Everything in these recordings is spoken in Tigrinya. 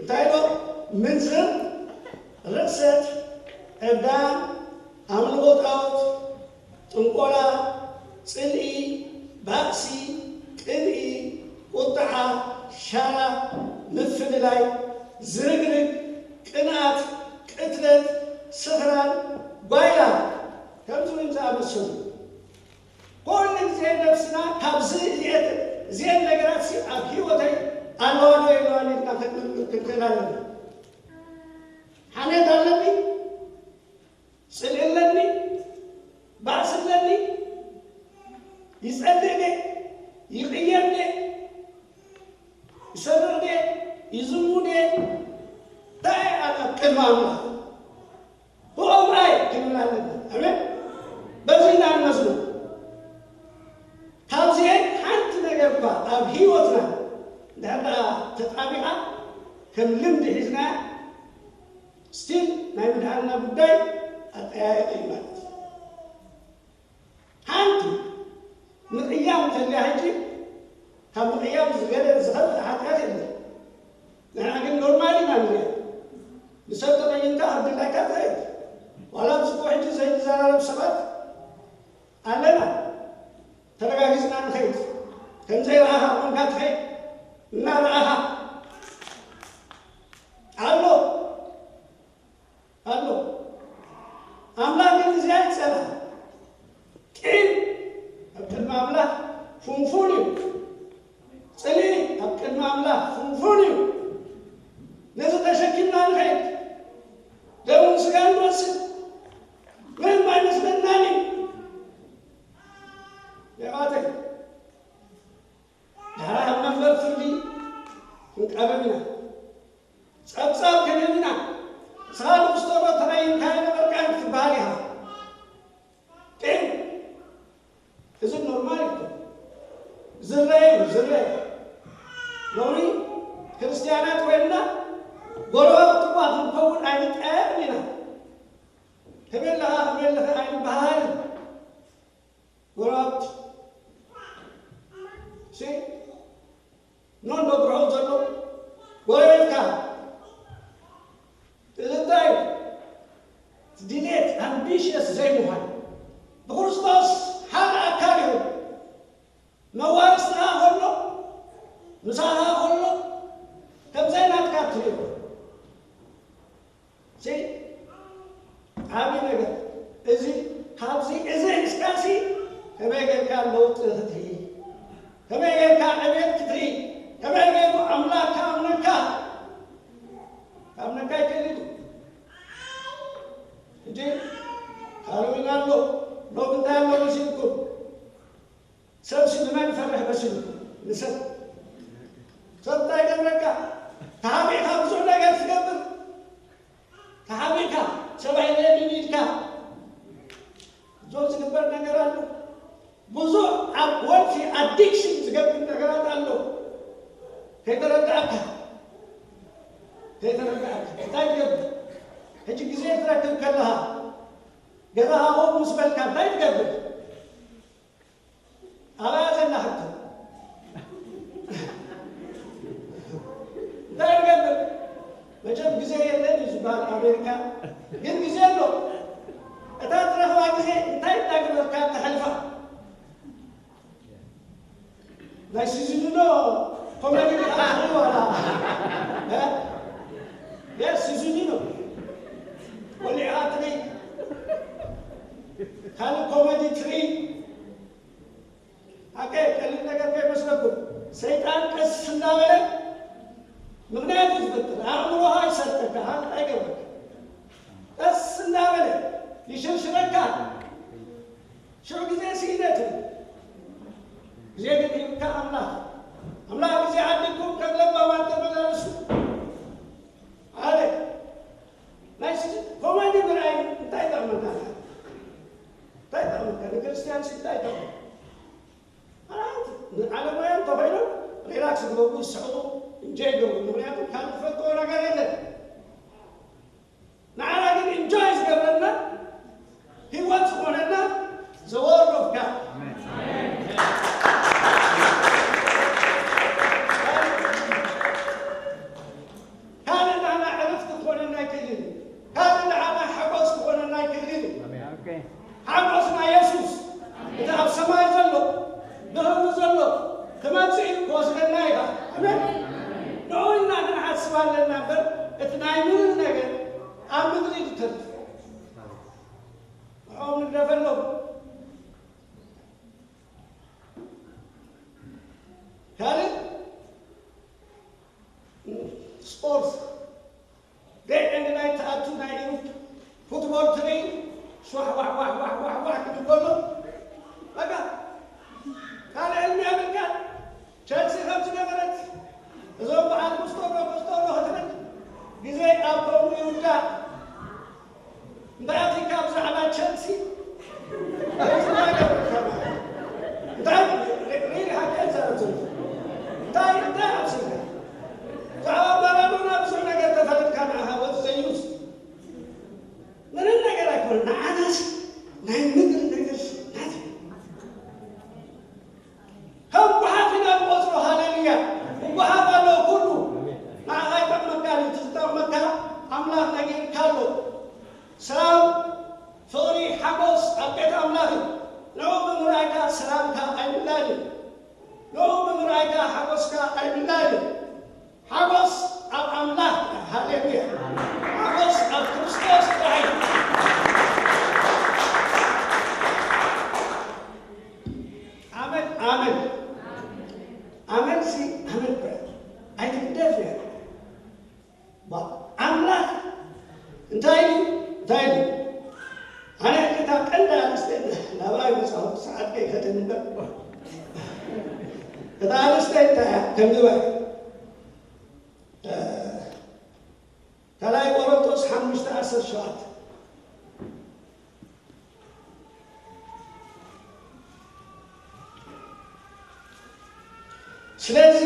እንታይ ኢሎ? ምንዝር፣ ርኽሰት፣ ዕብዳን፣ ኣምልኾ ጣዖት፣ ጥንቆላ፣ ጽልኢ፣ ባእሲ፣ ቅንኢ፣ ቁጥዓ፣ ሻራ፣ ምፍልላይ፣ ዝርግርግ፣ ቅንኣት፣ ቅትለት፣ ስኽራን፣ ጓይላ፣ ከምዚኦም ዝኣመሰሉ። ኩሉ ግዜ ነብስና ካብዚ እዚአን እዚአን ነገራት ሲ ኣብ ህይወተይ ኣለዋ ዶ የለዋን ኢልና ክንምርምር ክንክእል ኣለና። ሓሜት ኣለኒ፣ ጽልኢ ኣለኒ፣ ባእሲ ኣለኒ፣ ይጸልእ ድየ፣ ይቕየር ድየ፣ ይሰርቕ ድየ፣ ይዝሙ ድየ፣ እንታይ እየ ኣብ ቅድሚ ኣምላኽ? ብኦም ኣይ ክንብል ኣለና። ኣሜን። በዚ ኢና ንመስሎ። ካብዚኤን ሓንቲ ነገር እኳ ኣብ ህይወትና እንድሕር ደኣ ተጣቢቓ ከም ልምዲ ሒዝና ስቲል ናይ ምድሓንና ጉዳይ ኣጠያያቂ እዩ ማለት እዩ። ሓንቲ ምቕያም እንተልያ ሕጂ ካብ ምቕያም ዝገለ ዝኸፍእ ሓጢኣት የለን። ንሕና ግን ኖርማል ኢና ንሪኦ። ንሰብ ተቐይምካ ኣብ ድላይካ ትኸይድ። ዋላ ብዝኮ ሕጂ ዘይንዘራረብ ሰባት ኣለና። ተረጋጊጽና ንኸይድ። ከም ዘይረኣኻ ኮንካ ትኸይድ። እናረኣኻ ኣሎ ኣሎ። ኣምላኽ ግን እዚ ኣይጸላእ። ቂም ኣብ ቅድሚ ኣምላኽ ፍንፉን እዩ። ጽልኢ ኣብ ቅድሚ ኣምላኽ ፍንፉን እዩ። ነዚ ተሸኪምና ንኸይድ። ደሙን ስጋን ንወስድ። ምንም ኣይመስለናን እዩ። የሕዋተይ፣ ድሕሪ ኣብ መንበር ፍርዲ ክንቀርብ ኢና። ጸብጻብ ክንህብ ኢና። ንስኻ ንክስቶ ዶ ተቐይምካዮ ነበርካ ክትበሃል ኢኻ። ቂም። እዚ ኖርማል እዩ። ዝረአ እዩ፣ ዝረአ። ሎሚ ክርስትያናት ኮይንና ጎረባብቲ እኳ ክንከውን ኣይንጠየቕን ኢና። ከመይ ኣለኻ፣ ከመይ ኣለኺ ኣይንበሃሃልን። ጎረባብቲ። ሲ ኖ እንዶ ብርሆ ዘሎ ጎረቤትካ እዚ እንታይ እዩ? ድሌት፣ ኣምቢሽየስ ዘይምዃን። ብክርስቶስ ሓደ ኣካል እዩ። መዋርስና ከሎ፣ ምሳኻ ከሎ፣ ከምዘይ ናትካ ትሪኦ። ሲ ዓቢ ነገር እዚ። ካብዚ እዚ ሒዝካሲ ከመይ ጌርካ ለውጢ ክትርኢ፣ ከመይ ጌርካ ዕቤት ክትርኢ፣ ከመይ ጌሩ ኣምላኽ ክኣምነካ፣ ክኣምነካ ይክእል እዩ። ሕጂ ሃሎዊን ኣሎ፣ ሎሚ እንታይ ኣሎ መሲልኩም? ሰብሲ ንመን ይፈርሕ መሲሉ? ንሰብ። ሰብ እንታይ ይገብረካ? ተሓቢእካ ብዙሕ ነገር ትገብር። ተሓቢእካ ሰብ ኣይደልን ኢልካ ብዙሕ ዝግበር ነገር ኣሎ። ብዙሕ ኣብ ወልፊ ኣዲክሽን ዝገብር ነገራት ኣሎ። ከይተረዳእካ፣ ከይተረዳእካ እንታይ ትገብር? ሕጂ ግዜ ትረክብ ከለኻ ገዛኻ ኮፍ ምስ በልካ እንታይ ትገብር? ኣበይ ዘላ ሕቶ? እንታይ ንገብር? መቸም ግዜ የለን እዩ ዝበሃል ኣሜሪካ፣ ግን ግዜ ኣሎ። እታ ትረኽባ ግዜ እንታይ እንዳገበርካ ተሕልፋ? ናይ ሲዝኑ ዶ ኮሜዲ ሪኣኽትሪ ዋላ? እ? የስ፣ ሲዝኑ ነው። ወሊዓ ትሪ፣ ካልእ ኮሜዲ ትሪ። ሓቀ ቀሊል ነገር ከይመስለኩም። ሰይጣን ቀስ እንዳበለ ምኽንያት እዩ ዝፈጥር። ኣእምሮኻ ይሰርቀካ፣ ሓንቲ ኣይገብረካ። ቀስ እንዳበለ ይሽርሽረካ። ሽዑ ግዜ ስኢነት እዩ። ግዜ ግን ሂብካ ኣምላኽ። ኣምላኽ ግዜ ዓዲልኩም ከም ለባማት ተመላለሱ ኣለ። ናይ ሲ-፣ ኮሜዲ ምርኣይ እንታይ ይጠቕመና? እንታይ ይጠቕመካ? ንክርስትያንሲ እንታይ ይጠቕመካ? ንዓለማውያን እንተኾይኖም ሪላክስ ይገብሩ፣ ይስሕቑ፣ ኢንጆይ ይገብሩ። ምኽንያቱ ካልእ ዝፈልጥዎ ነገር የለን። ንዓና ግን ኢንጆይ ዝገብረና ህይወት ዝኾነና the word of God። እቲ ኣብ ሰማይ ዘሎ፣ ብህሉ ዘሎ ክመጽእ እዩ፣ ክወስደና እዩ። ኣሜን። ንዑ ኢና ክንሓስብ ኣለና እምበር፣ እቲ ናይ ምድሪ ነገር ኣብ ምድሪ እዩ ዝተርፍ። ንዕኦም ንግደፈሎም። ካልእ ስፖርት፣ ደይ ኤንድ ናይት ትኣቱ ናይ ኢሮፕ ፉትቦል ትርኢ፣ ሸዋሕ ዋሕ ዋሕ ዋሕ ዋሕ ዋሕ ክብል ከሎ፣ በቃ ካልእ ዕልሚ የብልካን። ቸልሲ ከም ዝነበረት፣ እዞም በዓል ኮስቶሮ ኮስቶሮ ክትብል፣ ግዜ ኣብ ከምኡ ይውዳእ። እንታይ ኣቲካ ብዛዕባ ቸልሲ? እንታይ ሪሊ ሓቂ ኣይዛረብ ዘሎ። እንታይ፣ እንታይ ኣብሲልካ? ብዛዕባ ማራዶና ብዙሕ ነገር ተፈለጥካ ንዓኻ፣ ወዲ ዘዩስ። ምንም ነገር ኣይኮነን። ንዓናስ ናይ ምድሪ ነገር ናት። ከም ጓሓፍ ኢና ንቖጽሮ። ሃሌሉያ። ጓሓፍ ኣለዎ ኩሉ። ንዓኻ ይጠቕመካ እዩ። እቲ ዝጠቕመካ ኣምላኽ ነጊርካ ኣሎ። ሰላም፣ ፍቕሪ፣ ሓጎስ ኣብ ቤት ኣምላኽ እዩ። ንዕኡ ብምርኣይካ ሰላምካ ኣይምላእን እዩ። ንዕኡ ብምርኣይካ ሓጎስካ ኣይምላእን እዩ። ሓጎስ ኣብ ኣምላኽ። ሃሌሉያ። ሓጎስ ኣብ ክርስቶስ ጥራይ። ኣመን፣ ኣመን። ኣመን ሲ፣ ኣመን እኮ እያ። ኣይትግደፍ እያ። ባ-፣ ኣምላኽ እንታይ እዩ? እንታይ እዩ? ኣነ እታ ቀንዲ ኣርእስቲ ናብኣ ይመጻኹ፣ ሰዓት ከይከደ እምበር። እታ ኣርእስቲ እንታይ እያ? ከምዚ በል። እ፣ ካልኣይ ቆሮንቶስ ሓሙሽተ ዓሰርተ ሸውዓተ። ስለዚ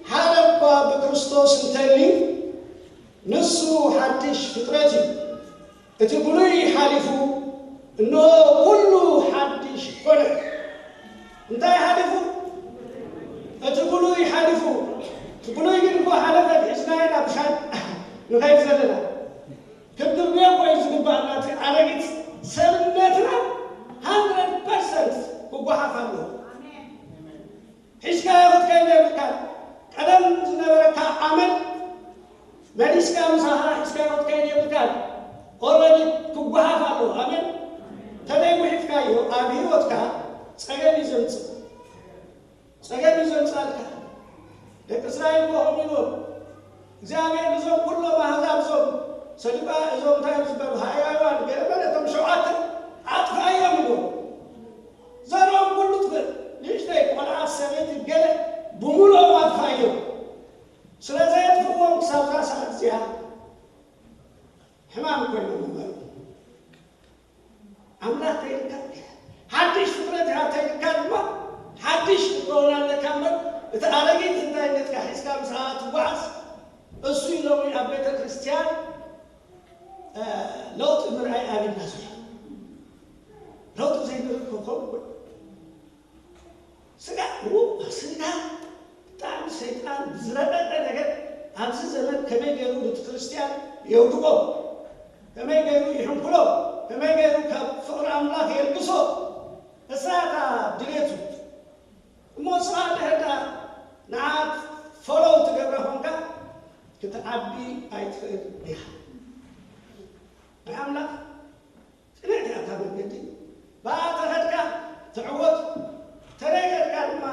ሓደ እኳ ብክርስቶስ እንተልዩ፣ ንሱ ሓድሽ ፍጥረት እዩ። እቲ ብሉይ ሓሊፉ፣ እንሆ ኩሉ ሓድሽ ኮነ። እንታይ ሓሊፉ? እቲ ብሉይ ሓሊፉ። እቲ ብሉይ ግን እኮ ሓለፈ፣ ሒዝናዮ ናብ ሻድ ንኸይድ ዘለና። ክንድርብዮ እኮ እዩ ዝግባእና። እቲ ኣረጊት ሰብነትና ሃንድረድ ፐርሰንት ክጓሓፍ ኣለዎ። ሒዝካዮ ክትከይድ የብልካን። ቀደም ዝነበረካ ኣመል መሊስካ ምሳኻ ሒዝካዮ ክትከይድ የብልካን። ኦልሬዲ ክጓሓፍ ኣለዎ። ኣሜን። ተደይ ጉሒፍካዮ ኣብ ህይወትካ ጸገም እዩ ዘምጽእ። ጸገም እዩ ዘምጻልካ። ደቂ እስራኤል እኮ ከምኡ ኢልዎም፣ እግዚኣብሔር ንዞም ኩሎም ኣህዛብ እዞም ሰሊባ፣ እዞም እንታይ እዮም ዝበሉ፣ ሃያዋን ገለ መለ፣ እቶም ሸውዓተ ኣጥፍኣዮም ኢልዎም። ዘርኦም ኩሉ ጥፍእ፣ ንእሽተይ ቆልዓ፣ ሰበይቲ፣ ገለ ብምሉኦም ኣጥፍኣዮም። ስለ ዘየጥፍእዎም ክሳብ እዛ ሰዓት እዚኣ ሕማም ኮይኖም ይመሩ። ኣምላኽ ተይልካ ሓድሽ ፍጥረት ኢኻ፣ ተይልካ ድማ ሓድሽ ክትከውን ኣለካ እምበር፣ እቲ ኣረጊት እንታይነትካ ሒዝካ ምስኣ ትጓዓዝ። እሱ እዩ ሎሚ ኣብ ቤተ ክርስቲያን፣ እ፣ ለውጢ ምርኣይ ኣብና ዘሎ። ለውጢ ዘይንርኢ ክኸውን። ስጋ፣ ው-፣ ስጋ ብጣዕሚ ሰይጣን ዝረቐቐ ነገር ኣብዚ ዘመን ከመይ ገይሩ ቤተ ክርስቲያን የውድቆ፣ ከመይ ገይሩ ይሕንኩሎ፣ ከመይ ገይሩ ካብ ፍቕሪ ኣምላኽ የልግሶ፣ እሳ እታ ድሌቱ። እሞ ንስኻ እንድሕር ደኣ ንዓት ፎሎው ትገብራ ኾንካ፣ ክትዓቢ ኣይትኽእል ኢኻ። ናይ ኣምላኽ ጽንዕቲ እያ እታ መንገዲ። ብኣ ተኸድካ ትዕወት፣ ተረይገድካ ድማ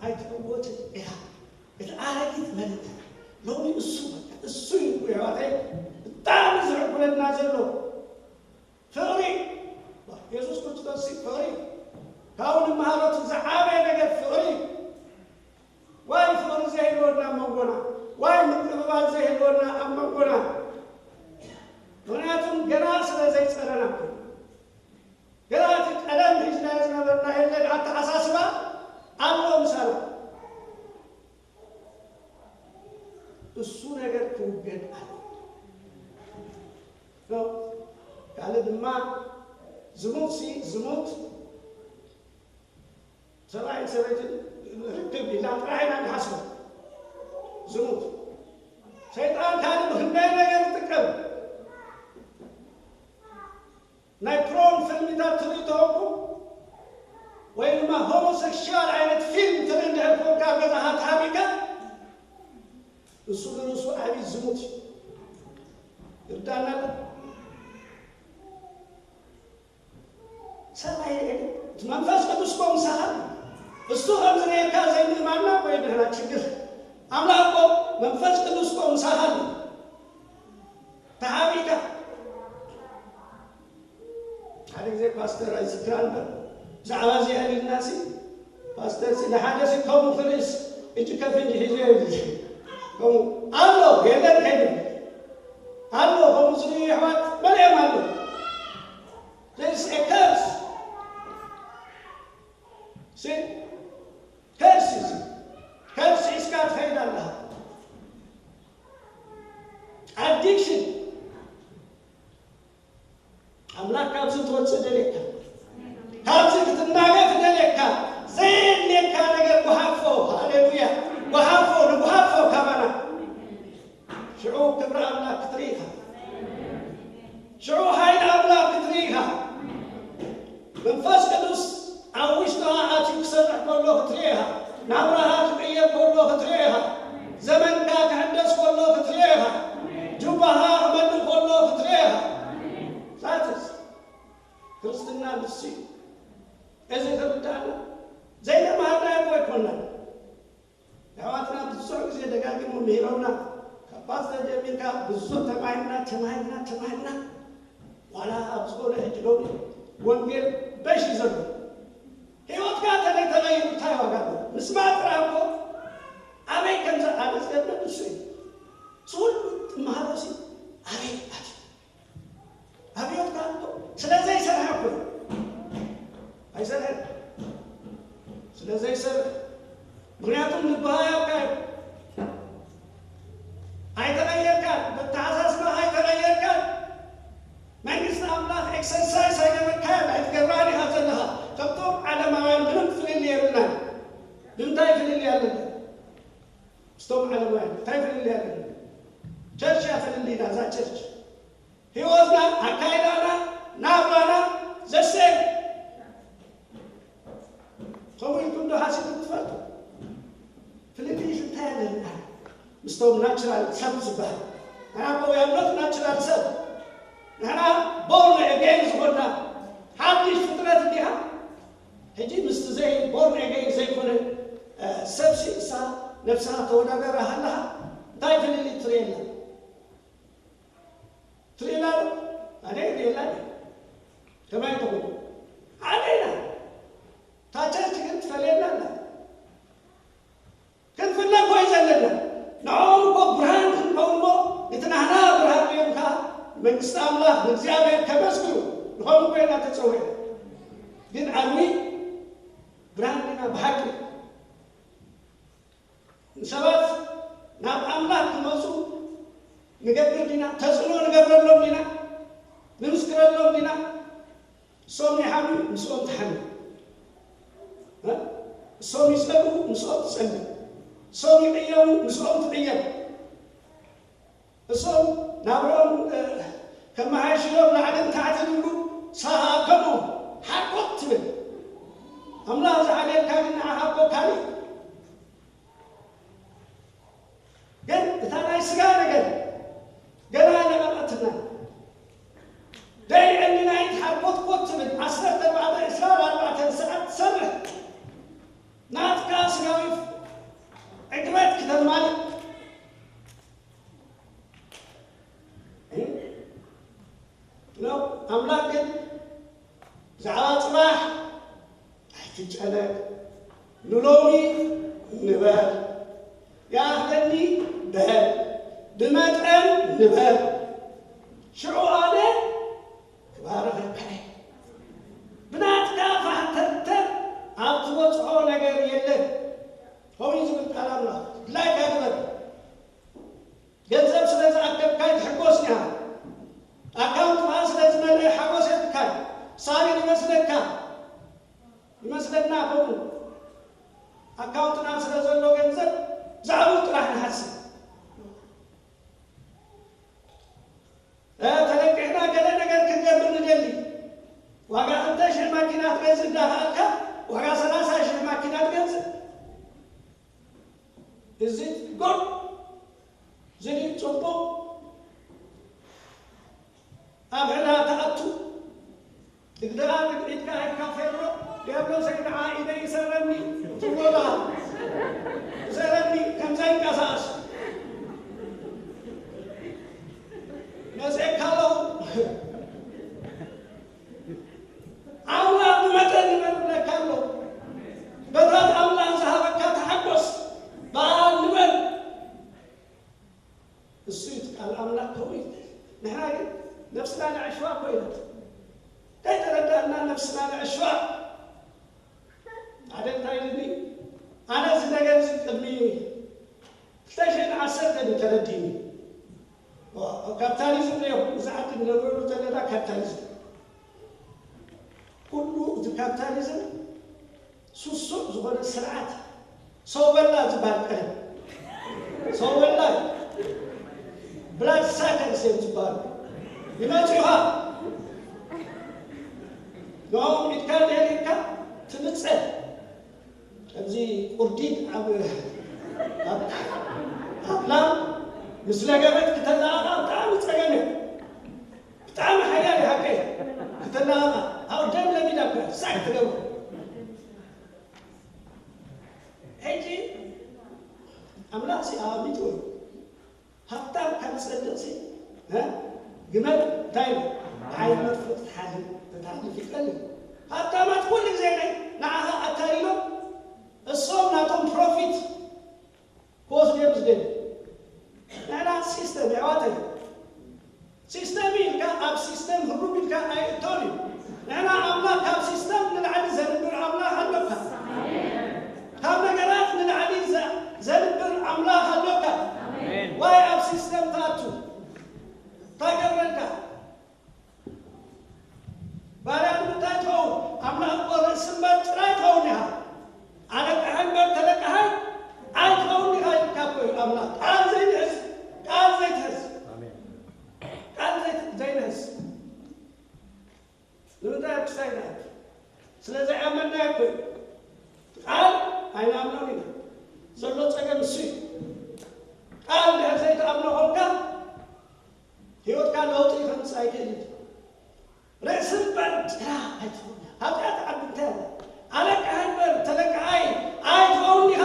ኣይትዕወትን ኢኻ። እቲ ኣረጊት መንነት ሎሚ እሱ፣ በቃ እሱ እዩ እኮ፣ ኣሕዋተይ፣ ብጣዕሚ ዝዕጉለና ዘሎ። ፍቕሪ። የሱስ ክርስቶስ ፍቕሪ። ካብኡ ንመሃሮ እቲ ዝዓበየ ነገር ፍቕሪ። ዋይ ፍቕሪ ዘይህልወና ኣብ መንጎና፣ ዋይ ምቅብባል ዘይህልወና ኣብ መንጎና። ምኽንያቱም ገና ስለ ዘይጸረና እኮ። ገና እቲ ቀደም ሒዝናዮ ዝነበርና የለን ኣተሓሳስባ ኣሎ ምሳና። እሱ ነገር ክውገድ ኣሎ። ካልእ ድማ ዝሙት ሲ፣ ዝሙት ሰብኣይን ሰበይትን ርክብ ኢልና ጥራሕ ኢና ንሓስቦ። ዝሙት ሰይጣን ካልእ ብክንደይ ነገር ይጥቀም። ናይ ፖርን ፊልምታት ትርኢ ተኾንኩም፣ ሻል ዓይነት ፊልም ትርኢ እንድሕር ኮንካ ኣብ ገዛኻ ተሓቢእካ፣ እሱ ንርእሱ ዓብዪ ዝሙት እዩ። ይርዳና ኣሎ። ሰብኣይ እቲ መንፈስ ቅዱስ እኮ ምሳኻ ኣሎ። እሱ ከም ዝርእየካ ዘይምእማንና እኮ እዩ ድሕና ችግር። ኣምላኽ እኮ መንፈስ ቅዱስ እኮ ምሳኻ ኣሎ። ተሓቢእካ ሓደ ግዜ ፓስተር ኣይዝክራን እምበር ብዛዕባ እዚ ኣሊልና ሲ ፓስተር ሲ ንሓደ ሲ ከምኡ ክርእስ እጅ ከፍንጅ ሒዞ ይብል ከምኡ ኣሎ የለን ከይብል ኣሎ ከምኡ ዝርእዩ ኣሕዋት መሊኦም ኣሎ። There is a curse. See? Curse is curse is got faith Allah. Addiction. ኣምላኽ ካብዚ ትወፅእ ደልየካ፣ ካብዚ ክትናገፍ ደልየካ፣ ዘየድልየካ ነገር ጓሓፎ። ሃሌሉያ! ጓሓፎ ንጓሓፎ ካባና። ሽዑ ክብሪ ኣምላኽ ክትርኢ ኢኻ። ሽዑ ሓይሊ ኣምላኽ ክትርኢ ኢኻ። መንፈስ ቅዱስ ኣብ ውሽጥኻ ኣትዩ ክሰርሕ ከሎ ክትርኢ ኢኻ። ናብራኻ ክቕየር ከሎ ክትርኢ ኢኻ። ዘመንካ ክሕደስ ከሎ ክትርኢ ኢኻ። ጁባኻ ክመልእ ከሎ ክትርኢ ኢኻ። ዛትስ ክርስትና ንሱ እዩ። እዚ ክርዳእና ዘይተማሃርናዮ እኮ ኣይኮናን። ኣሕዋትና ብዙሕ ግዜ ደጋጊሞም ምሂሮምና፣ ካብ ፓስተር ጀሚርካ ብዙሕ ተማሂርና ተማሂርና ተማሂርና፣ ዋላ ኣብ ዝኾነ ሕጂ ሎሚ ወንጌል በሽ እዩ ዘሎ። ህይወትካ ተለይ ተቐይሩ እንታይ ዋጋ ኣለዎ? ምስማዕ ጥራሕ እኮ ኣበይ ከም ዘ-፣ ኣነ ዝገርመኒ እሱ እዩ። ዝኹሉ ትመሃሮ ሲ ኣበይ ኣትዩ? ኣብዮት ካንቶ ስለ ዘይሰርሐ እኮ እዩ። ኣይሰርሐን። ስለ ዘይሰርሕ። ምክንያቱም ልብኻ ያብካ እዩ። ኣይተቐየርካን። በተሓሳስባ ኣይተቐየርካን። መንግስቲ ኣምላኽ ኤክሰርሳይዝ ኣይገበርካን። ኣይትገብራን ኢኻ ዘለኻ። ከምቶም ዓለማውያን ምንም ፍልልይ የብልናን። ብምንታይ ፍልልይ ኣለና? ምስቶም ዓለማውያን እንታይ ፍልልይ ኣለና? ቸርች እያ ፍልልይና፣ እዛ ቸርች። ህይወትና፣ ኣካይዳና፣ ናብራና ዘሰ ከምኡ ኢልኩም ዶ ሓሲብኩም ትፈልጡ? ፍልልይ እንታይ ኣለና? ምስቶም ናቹራል ሰብ ዝበሃል። ንሕና እኮ we are not ናቹራል ሰብ። ንሕና ቦርን ኣጌን ዝኾንና ሓድሽ ፍጥረት እንዲኻ። ሕጂ ምስቲ ዘይ ቦርን ኣጌን ዘይኮነ፣ እ፣ ሰብሲ እሳ ነብስኻ ተወዳደራ ሃለኻ እንታይ ፍልልይ ትርእየላ? ትርእየላ ዶ? ኣነ ይርእየላ እየ። ከማይ ትኹን። ኣነ ኢና። እታ ቸርች ግን ትፈልየና ኣላ። ክንፍለ እኮ እዩ ዘለና። ንዕኦም እኮ ብርሃን ክንከውን እሞ፣ እቲ ናህና ብርሃን እዮም ከኣ መንግስቲ ኣምላኽ ንእግዚኣብሔር ከመስግኑ። ንኸምኡ እኮ ኢና ተጸዊዕና። ግን ኣርዊ ብርሃን ዲና ብሓቂ? ንሰባት ናብ ኣምላኽ ክመጹ ንገብር ዲና? ተጽዕኖ ንገብረሎም ዲና? ንምስክረሎም ዲና? እሶም ይሓምዩ፣ ምስኦም ትሓሚ። እ? እሶም ይጸልኡ፣ ምስኦም ትጸልእ። እሶም ይቕየሙ፣ ምስኦም ትቕየም። እሶም ናብርኦም፣ እ፣ ከመሓይሽሎም ላዕልን ታሕትን ይብሉ፣ ንስኻ ከምኦም ሓቆት ትብል። ኣምላኽ ዝሓልየልካ ግን ንዓኻ እኮ ካልእ። ግን እታ ናይ ስጋ ነገር ገና ኣይለቐቐትናን። ደይ ዕሊ ናይቲ ሓርኮትኮት ትብል ዓሰርተ ኣርባዕተ፣ ዕስራን ኣርባዕተን ሰዓት ትሰርሕ ናትካ ስጋዊ ዕግበት ክተማልእ። እ? ኖ፣ ኣምላኽ ግን ብዛዕባ ጽባሕ ኣይትጨነቅ፣ ንሎሚ ንበር፣ ይኣኽለኒ በል፣ ብመጠን ንበር፣ ሽዑ ኣነ ክባርኸካ እየ። ብናትካ ፋሕተርተር ኣብ ትበጽሖ ነገር የለን። ከምኡ እዩ ዝብል ቃል ኣምላኽ። ድላይካ ግበር። ገንዘብ ስለ ዝኣከብካ ኣይትሕጎስ ኢኻ። ኣካውንትኻ ስለ ዝመልአ ሓጎስ የብልካን። ሳሪ ይመስለካ፣ ይመስለና ከምኡ። ኣካውንትና ስለ ዘሎ ገንዘብ ብዛዕባኡ ጥራሕ ንሓስብ። እ፣ ተለቂሕና ገለ ነገር ክንገብር ንደሊ። ዋጋ ክልተ ሽሕ ማኪና ትገዝእ እንዳኸኣልካ ዋጋ ሰላሳ ሽሕ ማኪና እዚ good፣ እዚ ጽቡቕ፣ ኣብ ሕና ትኣቱ፣ እግርኣ ንድሕሪት ሂብካ ፌሮ፣ ዲያብሎሰይ ንዓ ኢደይ እሰረኒ፣ ትብሎ ኣለኻ። እሰረኒ፣ ከም ዘይንቀሳቐስ። መጺኤካ ኣለኹ። ኣምላኽ ብመጠን ንበል ይብለካ ኣሎ። በታ ኣምላኽ ዝሃበካ ተሓጎስ፣ ብኣ ንበል። እሱ እዩ እቲ ቃል ኣምላኽ ከምኡ እዩ። ንሕና ግን ነፍስና ነዕሽዋ እኮ ኢና። እንታይ ተረዳእና ነፍስና ነዕሽዋ? ሓደ እንታይ ኢሉኒ? ኣነ እዚ ነገር እዚ ቅድሚ ክልተ ሽሕን ዓሰርተን እዩ ተረዲእኒ። ዋ፣ ኣብ ካፒታሊዝም ነይሩ፣ እዚ ዓዲ ንነብረሉ ዘለና ካፒታሊዝም። ኩሉ እቲ ካፒታሊዝም ስሱዕ ዝኾነ ስርዓት፣ ሰው በላ ዝበሃል ቀለም፣ ሰው በላ፣ ብላድ ሳከርስ እዮም ዝበሃሉ። ይመጹኻ፣ ንኦም ኢድካ እንድሕር ኢልካ ትምጸ። ከምዚ ቁርዲድ ኣብ፣ ኣብ፣ ኣብ ላም ምስ ለገበት ክተለኣኻ ብጣዕሚ ጸገም እዩ። ብጣዕሚ ሓያል እዩ ሓቀይ። ክተለኣኻ፣ ኣብ ደም ለሚዳ እኮ ሳክ ትገብሮ። ሕጂ ኣምላኽ ሲ ኣሚጡ እዩ። ሃብታም ካብ ዝጸድቕ ሲ፣ እ? ግመል እንታይ እዩ? ብዓይኒ መጥፍእ ክትሓልፍ፣ ክትሓልፍ ይቀልል። ሃብታማት ኩሉ ግዜ ናይ ንዓኻ ኣታሊሎም፣ እሶም ናቶም ፕሮፊት ክወስዱ እዮም ዝደልዩ። ንሕና ሲስተም፣ የሕዋተይ፣ ሲስተም ኢልካ ኣብ ሲስተም ህሩም ኢልካ ኣይእቶን እዩ። ንሕና ኣምላኽ ካብ ሲስተም ንላዕሊ ዘንብር ኣምላኽ ኣሎካ። ካብ ነገራት ንላዕሊ ዘ-፣ ዘንብር ኣምላኽ ኣሎካ። ኣሜን። ዋይ ኣብ ሲስተም ትኣቱ? እንታይ ገብረልካ? ባርያ ንምንታይ ትኸውን? ኣምላኽ እኮ ርእሲ እምበር ጥራይ ትኸውን ኢኻ። ኣለቃሓይ እምበር ተለቃሓይ ኣይትኸውን ኢኻ ኢልካ እኮ እዩ ኣምላኽ። ቃል ዘይንሕዝ፣ ቃል ዘይትሕዝ። ኣሜን። ቃል ዘይት-፣ ዘይንሕዝ። ንምንታይ ኣብ ክሳይና? ስለ ዘይኣመንና እኮ እዩ። ቃል ኣይንኣምኖን ኢና። ዘሎ ጸገም እሱ እዩ። ቃል እንድሕር ዘይትኣምኖ ኾንካ፣ ህይወትካ ለውጢ ከምጽእ ኣይክእል እዩ። ርእሲ እምበር ጭራ ኣይትኸውን። ሓጢኣት ዓቢ እንታይ ኣለ? ኣለቃሓይ እምበር ተለቃሓይ ኣይትኸውን ኢኻ።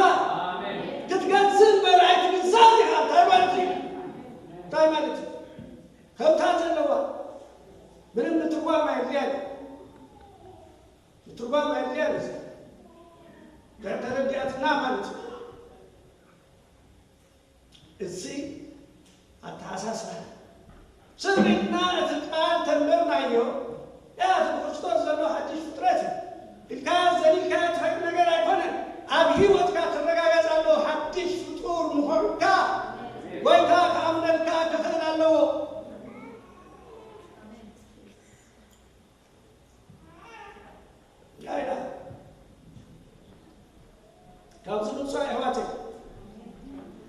ኣሜን። ክትገዝእ እምበር ኣይትግዛእን ኢኻ። እንታይ ማለት እዩ? እንታይ ማለት እዩ? ከምታ ዘለዋ ምንም ምትርጓም ኣየድልያን እዩ። ምትርጓም ኣየድልያን እዩ። እንድሕር ተረዲኣትና ማለት እዩ። እዚ ኣተሓሳስባ ስምዒትና እቲ ቃል ተንበብናዮ፣ ያ እቲ ብክርስቶስ ዘሎ ሓድሽ ፍጥረት እዩ ኢልካ ዘሊልካዮ ትፈልጥ ነገር ኣይኮነን። ኣብ ህይወትካ ክረጋገጽ ኣለዎ። ሓድሽ ፍጡር ምዃንካ ጎይታ ክኣምነልካ ክኽእል ኣለዎ። እንታይ ኢላ? ካብዚ ምውፃእ ኣሕዋተይ፣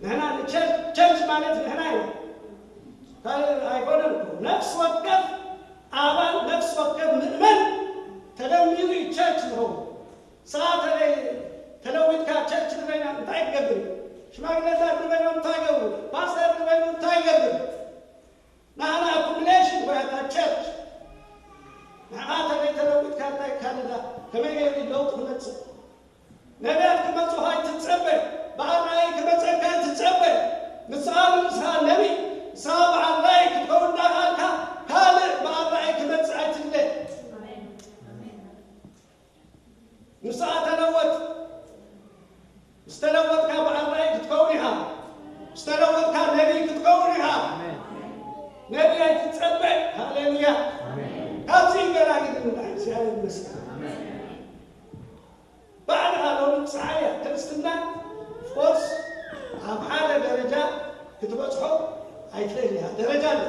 ንሕና ንቸርች፣ ቸርች ማለት ንሕና ኢና። ካልእ ኣይኮነን እኮ። ነፍሲ ወከፍ ኣባል፣ ነፍሲ ወከፍ ምእመን ተደሚሩ እዩ ቸርች ዝኸውን። ንስኻ ተለይ-፣ ተለዊጥካ ቸርች ንበይና እንታይ ትገብር እዩ? ሽማግለታት ንበይኖም እንታይ ይገብሩ? ፓስተር ንበይኑ እንታይ ይገብር? ንዓና ኣኩሙሌሽን እኳ እያ እታ ቸርች። ንዓኻ ተለይ ተለዊጥካ እንታይ ካልእ ከመይ ገይሩ ለውጢ ክመጽእ? ነቢያት ክመጹኻ ኣይትጸበ። በዓል ራእይ ክመጸካ ኣይትጸበ። ንስኻ ንስኻ ነቢ፣ ንስኻ በዓል ራእይ ክትከውን እንዳኸኣልካ ካልእ በዓል ራእይ ክመጽእ ኣይትድለ። ንስኻ ተለወጥ። ምስ ተለወጥካ በዓል ራእይ ክትከውን ኢኻ። ምስ ተለወጥካ ነቢይ ክትከውን ኢኻ። ነቢይ ኣይትጸበ። ሃሌሉያ። ኣሜን። ካብዚ ይገላግል ምንታይ እግዚኣብሔር ይመስገን። ኣሜን። ባዕልኻ ሎሚ ጸሓይ እያ። ክርስትና ኦፍኮርስ ኣብ ሓደ ደረጃ ክትበጽሖ ኣይትኽእል ኢኻ። ደረጃ ኣሎ።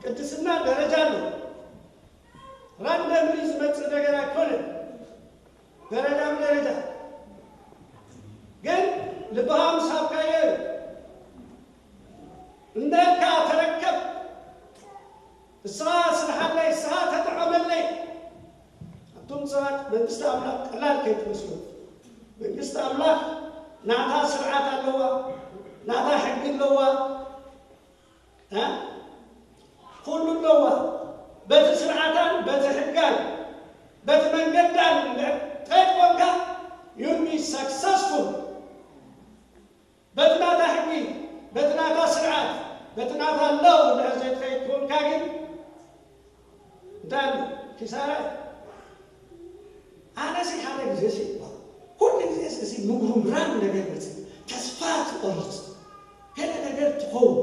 ቅድስና ደረጃ ኣሎ። ራንደምሊ ዝመጽእ ነገር ኣይኮነን። ደረጃ ብደረጃ ግን ልብኻ ምስ ሃብካዮ እዩ። እንዳልካ ተረከብ። ንስኻ ስርሓለይ፣ ንስኻ ተጠቐመለይ። ኣቱም ሰባት መንግስቲ ኣምላኽ ቀላል ከይትመስሉ። መንግስቲ ኣምላኽ ናታ ስርዓት ኣለዋ፣ ናታ ሕጊ ኣለዋ፣ እ? ኩሉ ኣለዋ። በቲ ስርዓታን በቲ ሕጋን በቲ መንገዳን እንድሕር ተይኮንካ you'll be successful። በቲ ናታ ሕጊ፣ በቲ ናታ ስርዓት፣ በቲ ናታ ኣለዉ እንድሕር ዘይትኸይድ ኮንካ ግን እንታይ ኣሎ? ኪሳራ እዩ። ኣነ ሲ ሓደ ግዜ ሲ እኳ ኩሉ ግዜ እዚ ምጉርምራም ነገር መፅእ፣ ተስፋ ትቆርፅ፣ ገለ ነገር ትኸውን።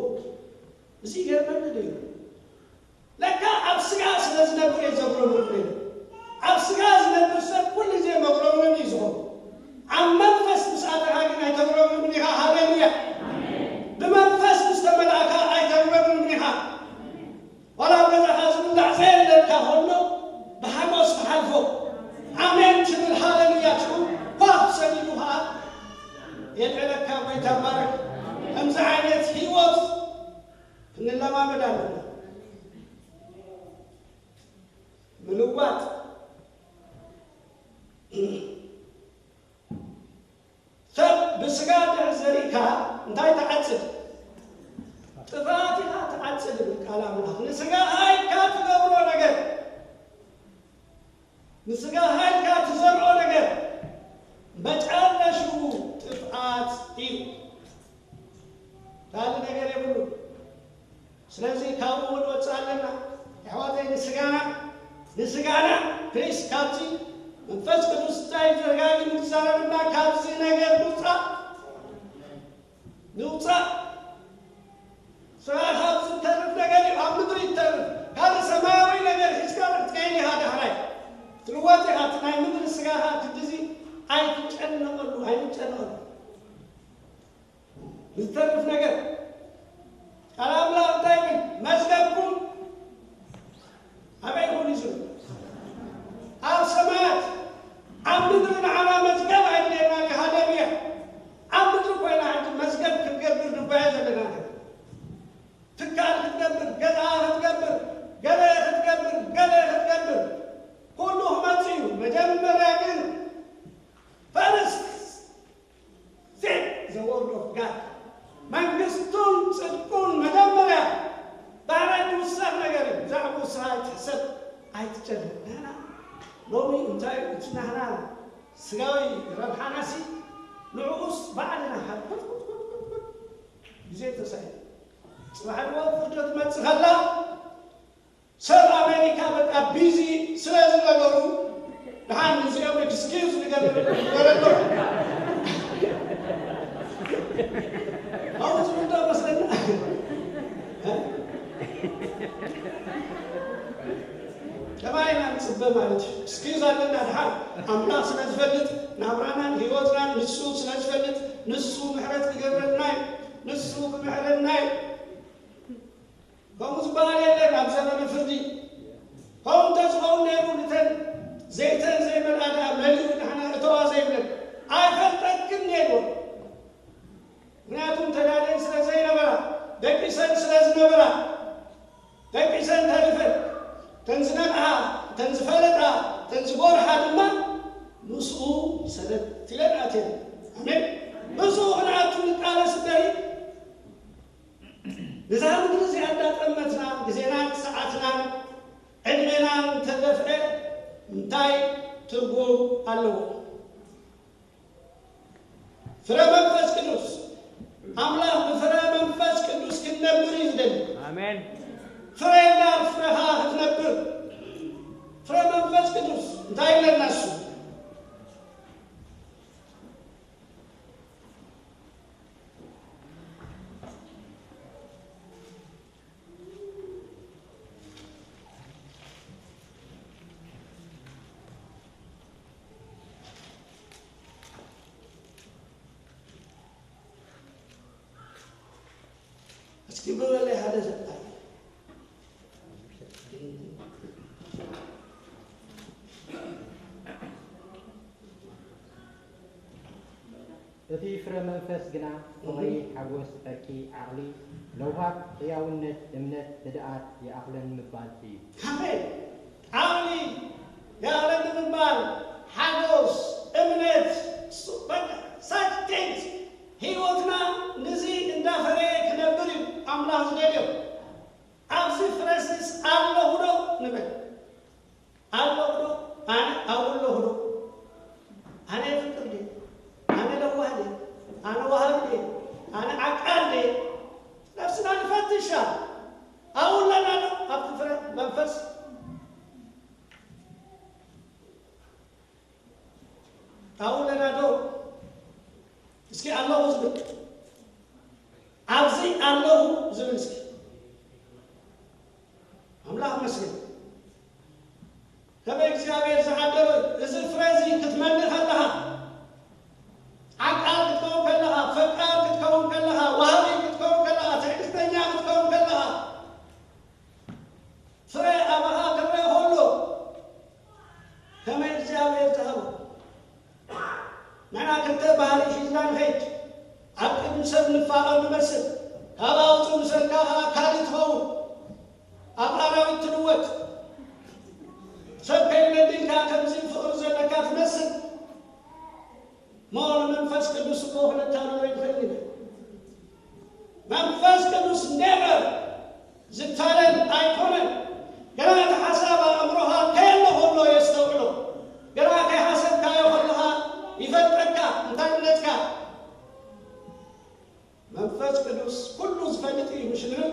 እዚ ይገርመኒ ነይሩ። ለካ ኣብ ስጋ ስለ ዝነብር እየ ዘጉረምርም ነይሩ። ኣብ ስጋ ዝነብር ሰብ ኩሉ ግዜ መጉረምርም እዩ ዝኸውን። ኣብ መንፈስ ምስ ኣተኻ ግን ኣይተጉረምርምን ኢኻ። ሃሌሉያ! ብመንፈስ ምስ ተመላእካ ኣይተጉረምርምን ኢኻ። ዋላ ኣብ ገዛኻ ዝብላዕ ዘየለካ ከሎ ብሓጎስ ትሓልፎ። ኣሜን ትብል፣ ሃሌሉያ ትብል። ኳፍ ሰሊሉ ኸዓ የልዕለካ። ጎይታ ይባረክ። ከምዚ ዓይነት ህይወት ክንለማመድ ኣለና። ምልዋጥ ሰብ ብስጋ እንድሕር ዘሪእካ እንታይ ትዓጽድ? ጥፍኣት ኢኻ ትዓጽድ ይብል ቃል ኣምላኽ። ንስጋ ሃይልካ ትገብሮ ነገር፣ ንስጋ ሃይልካ ትዘርኦ ነገር መጨረሽኡ ጥፍኣት እዩ። ካልእ ነገር የብሉን። ስለዚ ካብኡ ክንወፅእ ኣለና። ኣሕዋተይ፣ ንስጋና፣ ንስጋና ፕሊስ ካብዚ መንፈስ ቅዱስ እንታይ ደጋጊሙ ዝዛረበና፣ ካብዚ ነገር ንውፃእ፣ ንውፃእ። ስጋ ካብ ዝተርፍ ነገር እዩ፣ ኣብ ምድሪ ይተርፍ። ካልእ ሰማያዊ ነገር ሒዝካ ክትከይድ ኢኻ ዳሕራይ። ትልወጥ ኢኻ። እቲ ናይ ምድሪ ስጋኻ ክንድዚ ኣይትጨነቐሉ፣ ኣይንጨነቐሉ። ዝተርፍ ነገር ቃል ኣምላኽ እንታይ ይብል? መዝገብኩም ኣበይ ይኹን እዩ ዝብል? ኣብ ሰማያት። ኣብ ምድሪ ንዓና መዝገብ ኣይድልየና እዩ። ሃሌሉያ! ኣብ ምድሪ ኮይና ሕጂ መዝገብ ክንገብር ንጓየ ዘለና ነገር። ትካል ክትገብር፣ ገዛ ክትገብር፣ ገለ ክትገብር፣ ገለ ክትገብር፣ ኩሉ ክመጽእ እዩ። መጀመርያ ግን ፈርስት Seek the word of God። መንግስቱን ጽድቁን መጀመርያ። ዳሕራይ ዝውሰኽ ነገር እዩ። ብዛዕባኡ ስራ ኣይትሕሰብ፣ ኣይትጨነቕ። ንሕና ሎሚ እንታይ እቲ ናህና ስጋዊ ረብሓናሲ ንዕኡስ ባዕልና ሃብ ግዜ ተሳኢሉ። ጽባሕ ድማ ፍርዶ ትመጽእ ከላ ሰብ ኣሜሪካ በቃ ቢዚ ስለ ዝነበሩ፣ ደሓን ንዚኦም ኤክስኪውዝ ንገብር ንገረሎም። ኣብኡ ዝብሎ መስለና። ከማይ ኢና ንፅበ ማለት እዩ። ኤክስኪውዝ ኣለና። ደሓን ኣምላኽ ስለ ዝፈልጥ፣ ናብራናን ህይወትናን ንሱ ስለ ዝፈልጥ፣ ንሱ ምሕረት ክገብረልና እዩ። ንሱ ክምሕረና እዩ። ከምኡ ዝበሃል የለን ኣብ ዘመነ ፍርዲ። ከምኡ እንተዝኸውን ነይሩ፣ ንተን ዘይተን ዘይመልኣ ደኣ መሊኡ ንሕና እተዋ ዘይብለን ኣይፈልጠክን ነይርዎ። ምክንያቱ ተዳልየን ስለ ዘይነበራ፣ ደቂሰን ስለ ዝነበራ፣ ደቂሰን ተሪፈን፣ እተን ዝነቕሓ፣ እተን ዝፈለጣ፣ እተን ዝጎርሓ ድማ ምስኡ ሰደት ኢለን ኣትየን። ኣሜን። ምስኡ ክንኣቱ ንቃለስ እምበሪ፣ ነዛ ምድሪ እዚኣ እንዳጠመትና፣ ግዜናን ሰዓትናን ዕድሜናን እንተደፍአ እንታይ ትርጉም ኣለዎ? ፍረ መንፈስ ቅዱስ፣ ኣምላኽ ብፍረ መንፈስ ቅዱስ ክንነብር እዩ ዝደሊ። ኣሜን። ፍረ የላ ፍረኻ ክትነብር። ፍረ መንፈስ ቅዱስ እንታይ ይብለና እሱ? እስኪ ብበለይ ሓደ ዘጣ። እቲ ፍረ መንፈስ ግና ፍቕሪ፣ ሓጎስ፣ ዕርቂ፣ ዓቕሊ፣ ለውሃት፣ ሕያውነት፣ እምነት፣ ህድኣት ይኣኽለን ምባል እዩ። ኣሜን። ዓቕሊ ይኣኽለን ምባል፣ ሓጎስ፣ እምነት፣ ሱ-፣ በቃ፣ such things። ኣነ ዓቃል ድየ? ነፍስና ንፈትሻ። ኣብኡ ኣለና ዶ ኣብቲ ፍረ መንፈስ? ኣብኡ ኣለና ዶ? እስኪ ኣለኹ ዝብል፣ ኣብዚ ኣለኹ ዝብል እስኪ። ኣምላኽ መስገን። ከመይ እግዚኣብሔር ዝዓደሎ እዚ ፍረ እዚ ክትመልእ ከለኻ፣ ዓቃል ክትከውን ከለኻ፣ ፈቃር ክትከውን ከለኻ፣ ዋሃቢ ክትከውን ከለኻ፣ ትዕግስተኛ ክትከውን ከለኻ፣ ፍረ ኣባኻ ክረአ ከሎ፣ ከመይ እግዚኣብሔር ዝሃቦ። ንሕና ክልተ ባህሪ ሒዝና ንኸይድ። ኣብ ቅድሚ ሰብ ንፋቐር ንመስል። ካብ ኣውፁ ምሰልካ ኸዓ ካልእ ትኸውን። ኣብ ኣራዊት ትልወጥ። ሰብ ከይብለኒ ኢልካ ከምዚ ፍቕሪ ዘለካ ትመስል። እሞ ንመንፈስ ቅዱስ እኮ ክነታልሎ ይንኽእል ኢና። መንፈስ ቅዱስ ኔቨር ዝታለል ኣይኮነን። ገና እቲ ሓሳብ ኣእምሮኻ ከየሎ ከሎ የስተውዕሎ። ገና ከይሓሰብካዮ ከለኻ ይፈልጠካ እንታይነትካ። መንፈስ ቅዱስ ኩሉ ዝፈልጥ እዩ፣ ምሽ ንብል?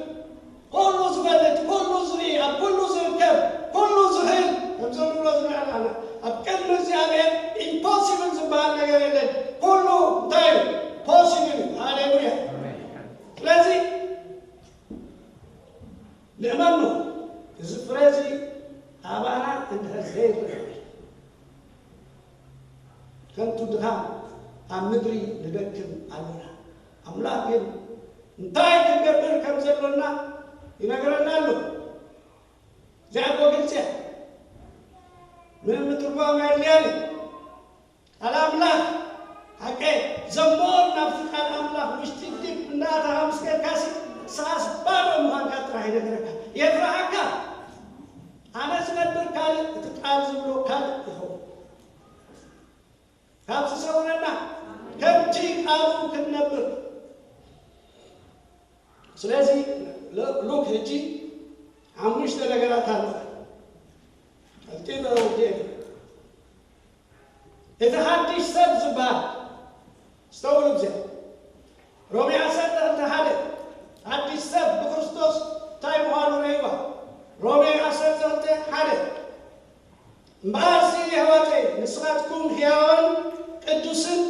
ኩሉ ዝፈልጥ፣ ኩሉ ዝርኢ፣ ኣብ ኩሉ ዝርከብ፣ ኩሉ ዝኽእል፣ ከምዚ ንብሎ ዝንዕላና። ኣብ ቅድሚ እግዚኣብሔር ኢምፖሲብል ዝበሃል ነገር የለን። ኩሉ እንታይ እዩ? ፖሲብል እዩ። ሃሌሉያ። ስለዚ ንእመኑ፣ እዚ ፍረ እዚ ኣባና እንድሕር ዘይረአ፣ ከንቱ ድኻም ኣብ ምድሪ ንደክም ኣሎና። ኣምላኽ ግን እንታይ ክንገብር ከም ዘሎና ይነግረና ኣሎ። እዚኣ እኮ ግልፂ እያ። ምንም ምትርጓም ኣየድልያን እዩ። ቃል ኣምላኽ ሓቀ ዘሞር ናብቲ ቃል ኣምላኽ ውሽጢ ዲብ እንዳኣታኻ ምስ ከድካሲ ንስኻስ ባዶ ምዃንካ ጥራሕ ይነግረካ። የፍርሃካ። ኣነ ዝነብር ካልእ፣ እቲ ቃል ዝብሎ ካልእ ይኸውን። ካብ ዝሰውረና ከምቲ ቃሉ ክንነብር። ስለዚ ሉ-፣ ሉክ ሕጂ ሓሙሽተ ነገራት ኣለዋ። ቀልጢፈ ወዲኤ። እቲ ሓድሽ ሰብ ዝበሃል፣ ኣስተውዕሉ፣ እዚ ሮሜ ዓሰርተ ክልተ ሓደ፣ ሓድሽ ሰብ ብክርስቶስ እንታይ ምዃኑ ረእይዋ። ሮሜ ዓሰርተ ክልተ ሓደ። እምበኣርሲ የሕዋተይ፣ ንስኻትኩም ሕያዋን ቅዱስን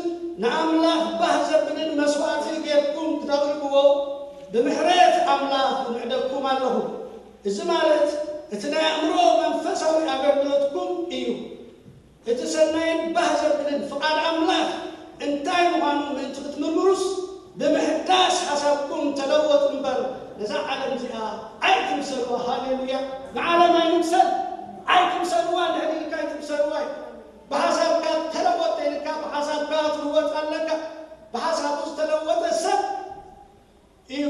ንኣምላኽ ባህ ዘብልን መስዋእቲ ጌርኩም ክተቕርብዎ ብምሕረት ኣምላኽ እምዕደኩም ኣለኹ። እዚ ማለት እቲ ናይ ኣእምሮ መንፈሳዊ ኣገልግሎትኩም እዩ። እቲ ሰናይን ባህ ዘብልን ፍቓድ ኣምላኽ እንታይ ምዃኑ ምእንቲ ክትምርምሩስ፣ ብምሕዳስ ሓሳብኩም ተለወጡ እምበር፣ ነዛ ዓለም እዚኣ ኣይትምሰልዋ። ሃሌሉያ። ንዓለም ኣይንምሰል። ኣይትምሰልዋ፣ ንሕድልካ ኣይትምሰልዋ እዩ። ብሓሳብካ ተለወጠ ኢልካ፣ ብሓሳብካ ትልወጥ ኣለካ። ብሓሳቡ ዝተለወጠ ሰብ እዩ።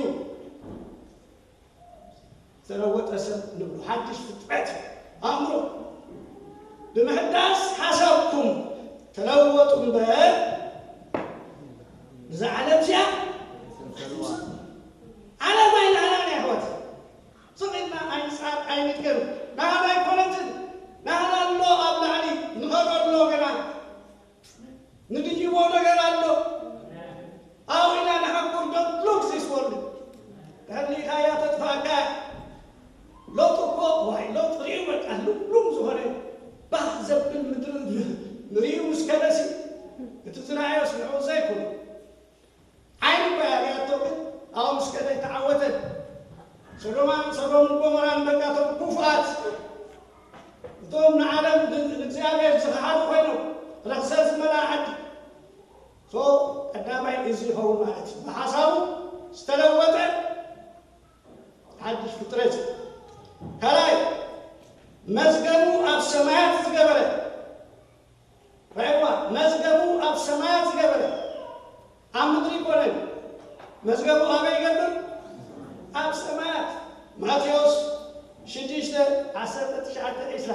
ዝተለወጠ ሰብ ንብሎ፣ ሓድሽ ፍጥረት እዩ። ኣእምሮ ብምሕዳስ ሓሳብኩም ተለወጡ እምበር፣ ነዛ ዓለም እዚኣ ኣይትምሰሉ። ዓለም ኣይናህናን እያ፣ ኣሕዋት። ስቕ ኢልና ኣይንጻር፣ ኣይንድገም። ናህና ኣይኮነትን። ናህና ኣሎ ኣብ ላዕሊ፣ ንኸዶ ኣሎ ገና። ንድይቦ ነገር ኣሎ። ኣብኡ ኢና ንሓቁር፣ don't look this world። ተህሊኻያ ተጥፋእካ። ሎጥ እኮ፣ ዋይ፣ ሎጥ ርእዩ፣ በቃ ልምሉም ዝኾነ ባህ ዘብል ምድሪ ንርእዩ ምስ ከደሲ፣ እቲ ዝረኣዮስ ንዕኡ ዘይኮነ። ዓይኒ እኮ እያ ርእያቶ፣ ግን ኣብኡ ምስ ከደ ኣይተዓወተን። ሰዶማን፣ ሰዶምን ጎሞራን በቃ እቶም ክፉኣት፣ እቶም ንዓለም ን-፣ ንእግዚኣብሔር ዝኸሓዱ ኮይኖም፣ ረኽሰ ዝመልኣ ዓዲ። ሶ ቀዳማይ እዚ ይኸውን ማለት እዩ። ብሓሳቡ ዝተለወጠ ሓድሽ ፍጥረት። ካልኣይ፣ መዝገቡ ኣብ ሰማያት ዝገበረ። ራእይዋ፣ መዝገቡ ኣብ ሰማያት ዝገበረ፣ ኣብ ምድሪ ይኮነን። መዝገቡ ኣበይ ይገብር? ኣብ ሰማያት። ማቴዎስ ሽዱሽተ ዓሰርተ ትሽዓተ ዒስራ።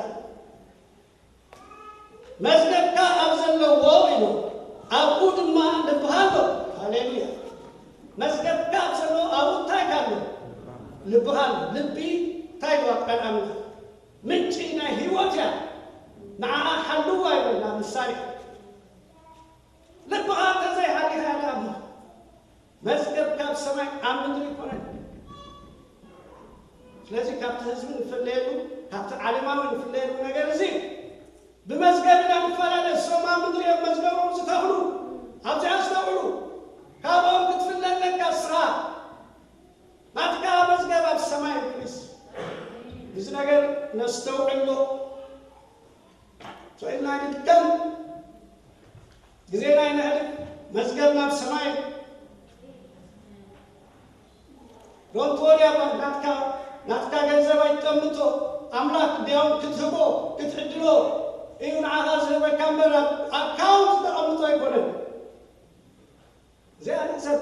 መዝገብካ ኣብ ዘለዎ ኢሉ፣ ኣብኡ ድማ ልብኻ ኣሎ። ሃሌሉያ። መዝገብካ ኣብ ዘለዎ፣ ኣብኡ እንታይ ኣሎ? ልብኻ ኣሎ። ልቢ እንታይ ኢልዋ? ቃል ኣምላኽ። ምንጪ ናይ ህይወት እያ። ንዓኣ ሓልዋ ይብለና ምሳሌ። ልብኻ እንተዘይሓሊኻ እያ ደኣ እሞ። መዝገብ ኣብ ምድሪ ኣይኮነን። ስለዚ ካብቲ ህዝቢ ንፍለየሉ፣ ካብቲ ዓለማዊ ንፍለየሉ ነገር እዚ ብመዝገብ ኢና ንፈላለ። እሶም ኣብ ምድሪ እዮም መዝገቦም ዝተኽሉ። ኣብዚ ኣስተውዕሉ። ካብኦም ክትፍለ ኣለካ ንስኻ። ናትካ መዝገብ ኣብ ሰማይ እዩ። ፕሊስ፣ እዚ ነገር ነስተውዕሎ። ሰው ኢልና ንድከም፣ ግዜና ይነሕልፍ፣ መዝገብ ናብ ሰማይ። ዶንት ወሪ ኣባውት ናትካ፣ ናትካ ገንዘብ ኣይትጠምቶ። ኣምላኽ እንዲያውም ክትህቦ፣ ክትዕድሎ እዩ ንዓኻ ዝህበካ እምበር ኣብ ኣካውንት ተቐምጦ ኣይኮነን። እዚኣ ንዕዘብ።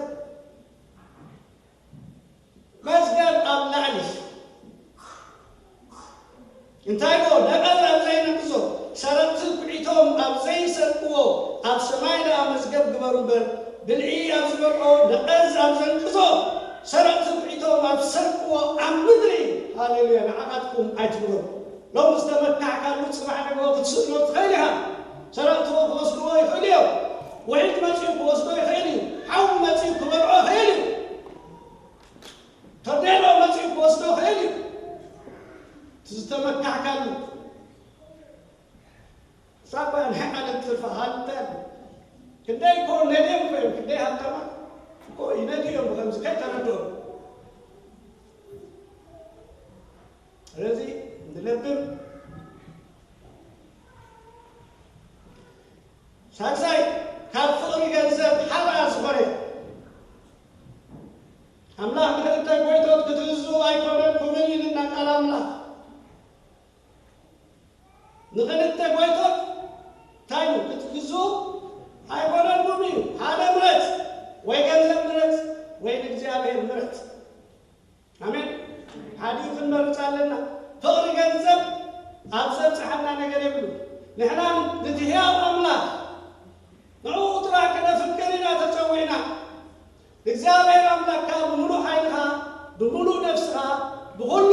መዝገብ ኣብ ላዕሊ እንታይ እሞ ነቐዝ ኣብ ዘይነቅዞ፣ ሰረቕቲ ኩዒቶም ኣብ ዘይሰርቅዎ፣ ኣብ ሰማይ ደኣ መዝገብ ግበሩ እምበር፣ ብልዒ ኣብ ዝበልዖ፣ ነቐዝ ኣብ ዘንቅዞ፣ ሰረቕቲ ኩዒቶም ኣብ ዝሰርቅዎ ኣብ ምድሪ፣ ሃሌሉያ፣ ንዓኻትኩም ኣይትግበሩ። ሎሚ ዝተመካሕካሉ ጽባሕ ንግሆ ክትስእኖ ትኽእል ኢኻ። ሰረቕትዎ ክወስድዎ ይኽእሉ እዮም። ውሒጅ መጺኡ ክወስዶ ይኽእል እዩ። ሓዊ መጺኡ ክበልዖ ይኽእል እዩ። ቶርኔዶ መጺኡ ክወስዶ ይኽእል እዩ። እቲ ዝተመካሕካሉ ሳባ ናይ ዓለም ትርፊ ሃልተ ክንደይ እኮ ነድዮም እኮ እዮም፣ ክንደይ ሃብታማት እኮ ይነድዩ እዮም ብኸምዚ ከይተረድኦም። ስለዚ ንለብም ሳልሳይ ካብ ፍቕሪ ገንዘብ ሓራ ዝኾነ ኣምላኽ ንኽልተ ጎይቶት ክትእዝዙ ኣይኮነልኩምን ኢልና ቃል ኣምላኽ። ንኽልተ ጎይቶት እንታይ እዩ ክትግዝኡ ኣይኮነልኩም እዩ። ሓደ ምረጽ፣ ወይ ገንዘብ ምረጽ፣ ወይ ንእግዚኣብሔር ምረጽ። ኣሜን። ሓዲኡ ክንመርጽ ኣለና። ፍቕሪ ገንዘብ ኣብ ዘብጽሓና ነገር የብሉ። ንሕና ነቲ ህያው ኣምላኽ ንዕኡ ጥራሕ ክነፍቅር ኢና ተጸዊዕና። እግዚኣብሔር ኣምላኽካ ብምሉእ ሓይልኻ፣ ብምሉእ ነፍስኻ፣ ብኹሉ፣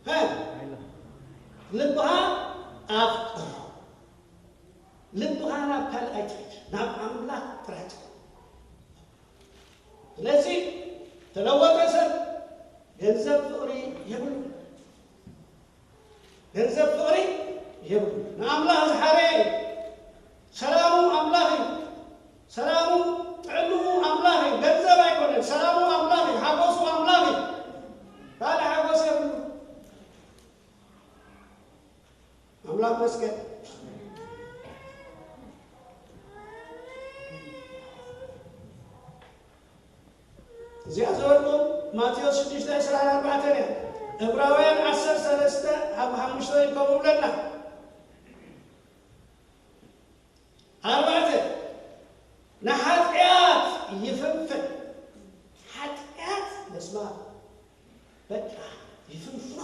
ሀ፣ ልብኻ ኣፍቅሮ። ልብኻ ናብ ካልእ ኣይትኺድ፣ ናብ ኣምላኽ ጥራሕ ትኹን። ስለዚ ተለወጠ ሰብ ገንዘብ ፍቕሪ የብሉ። ገንዘብ ፍቕሪ የብሉ። ንኣምላኽ ዝሓረየ እዩ። ሰላሙ ኣምላኽ እዩ። ሰላሙ ጥዕንኡ ኣምላኽ እዩ። ገንዘብ ኣይኮነን። ሰላሙ ኣምላኽ እዩ። ሓጎሱ ኣምላኽ እዩ። ካልእ ሓጎስ የብሉ። ኣምላኽ መስገን። እዚኣ ዝበልኩ ማቴዎስ ሽዱሽተ ዕስራን ኣርባዕተን እያ። ዕብራውያን ዓሰርተ ሰለስተ ኣብ ሓሙሽተ ይርከቡ ይብለና። ኣርባዕተ፣ ንሓጢኣት ይፍንፍን። ሓጢኣት መስማ በቃ ይፍንፍኖ፣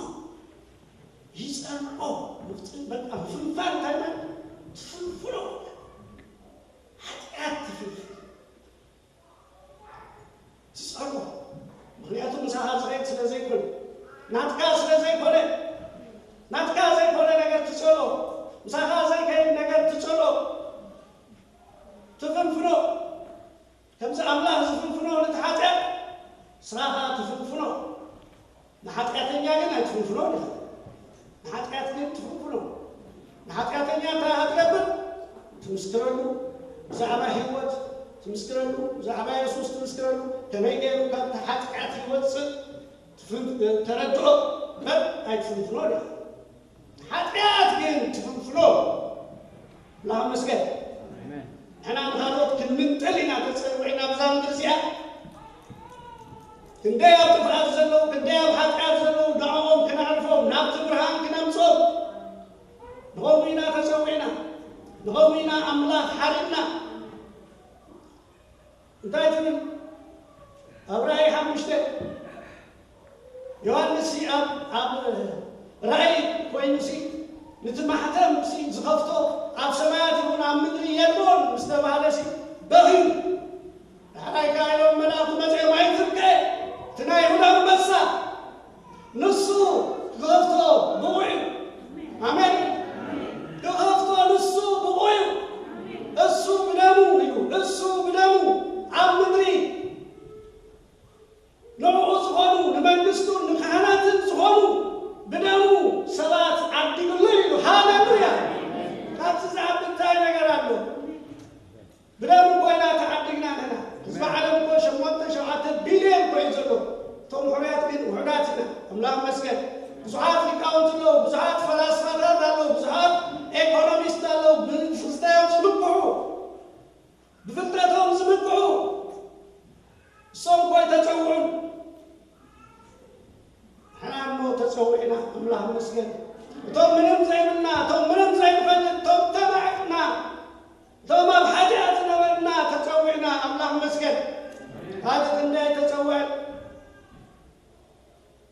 ይጸንዖ። ምፍትን በቃ ምፍንፋን እንታይ ማለት? ትፍንፍኖ። ሓጢኣት ትፍንፍን። ትጸልኦ። ምኽንያቱ ምሳኻ ዝኸይድ ስለ ዘይኮነ፣ ናትካ ስለ ዘይኮነ፣ ናትካ ዘይኮነ ነገር ትጸልኦ። ምሳኻ ዘይከይድ ነገር ትጸልኦ፣ ትፍንፍኖ። ከምዚ ኣምላኽ ዝፍንፍኖ ነቲ ሓጢኣት፣ ንስኻ ኸኣ ትፍንፍኖ። ንሓጢኣተኛ ግን ኣይትፍንፍኖ ኢኻ። ንሓጢኣት ግን ትፍንፍኖ። ንሓጢኣተኛ እንታይ ኢኻ ትገብር? ትምስክረሉ፣ ብዛዕባ ህይወት ትምስክረሉ፣ ብዛዕባ የሱስ ትምስክረሉ፣ ከመይ ገይሩ ካብቲ ሓጢኣት ይወጽእ ትፍን-፣ ተረድኦ እምበር ኣይትፍንፍኖ ኢኻ። ሓጢኣት ግን ትፍንፍኖ። ኣምላኽ ይመስገን። ኣሜን። ንሕና ንኻልኦት ክንምንጥል ኢና ተጸዊዕና ብዛ ምድሪ እዚኣ። ክንደይ ኣብ ጥፍኣት ዘለዉ፣ ክንደይ ኣብ ሓጢኣት ዘለዉ፣ ንዕኦም ክነዕርፎም፣ ናብቲ ብርሃን ክነምጽኦም። ንኸምኡ ኢና ተጸዊዕና። ንኸምኡ ኢና ኣምላኽ ሓሪድና። እንታይ ትብል? ኣብ ራእይ ሓሙሽተ ዮሃንስ ሲ ኣብ፣ ኣብ ራእይ ኮይኑ ሲ ነቲ ማሕተም ሲ ዝኸፍቶ ኣብ ሰማያት ይኹን ኣብ ምድሪ የልቦን ምስ ተባህለ ሲ በኽዩ። ዳሕራይ ከኣ ኢሎም መላእኽቱ መጺኦም ኣይትብከ፣ እቲ ናይ ይሁዳ ኣንበሳ ንሱ ክኸፍቶ ብቑዕ እዩ። ኣሜን። ክኸፍቶ ንሱ ብቑዕ እዩ። እሱ ብደሙ እዩ። እሱ ብደሙ ኣብ ምድሪ ብደም እኮ ኢና ተዓዲግና ኣለና። ህዝቢ ዓለም እኮ ሸሞንተ ሸውዓተ ቢልዮን እኮ እዩ ዘሎ። እቶም ሕሩያት ግን ውሑዳት ኢና። ኣምላኽ ይመስገን። ብዙሓት ሊቃውንቲ ኣለዉ፣ ብዙሓት ፈላስፋታት ኣለዉ፣ ብዙሓት ኤኮኖሚስት ኣለዉ፣ ብፍልጠቶም ዝምክሑ፣ ብፍልጠቶም ዝምክሑ። እሶም እኮ ኣይተጸውዑን። ንሕና እሞ ተጸዊዕና፣ ኣምላኽ ይመስገን። እቶም ምንም ዘይብልና፣ እቶም ምንም ዘይንፈልጥ፣ እቶም ተባዕትና፣ እቶም ኣብ ሓጢኣት ዝነበርና ተጸዊዕና፣ ኣምላኽ ይመስገን። ካልእ ክንደይ ተጸውዐን።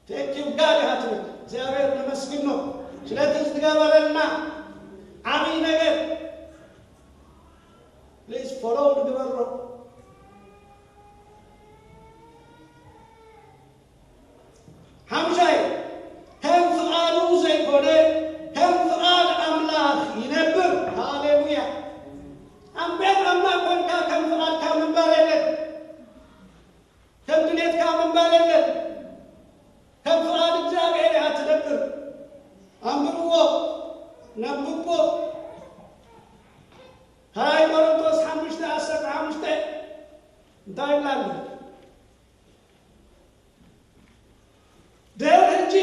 Thank you God ኢኻ ትብል። እግዚኣብሔር ነመስግኖ ስለቲ ዝገበረልና ዓብዪ ነገር። Please follow ንግበሮ። ሓምሻይ፣ ከም ፍቓዱ ዘይኮነ ከም ፍቓድ ኣምላኽ ይነብር። ሃሌሉያ። ኣብ ቤት ኣምላኽ ኮንካ ከም ፍቓድካ ምንባር የለን። ከም ድሌትካ ምንባር የለን። ከም ፍቓድ እግዚኣብሔር እያ ትነብር። ኣንብብዎ፣ ነንብቦ። ካልኣይ ቆሮንቶስ ሓሙሽተ ዓሰርተ ሓሙሽተ እንታይ ይብላሉ? ድሕሪ ሕጂ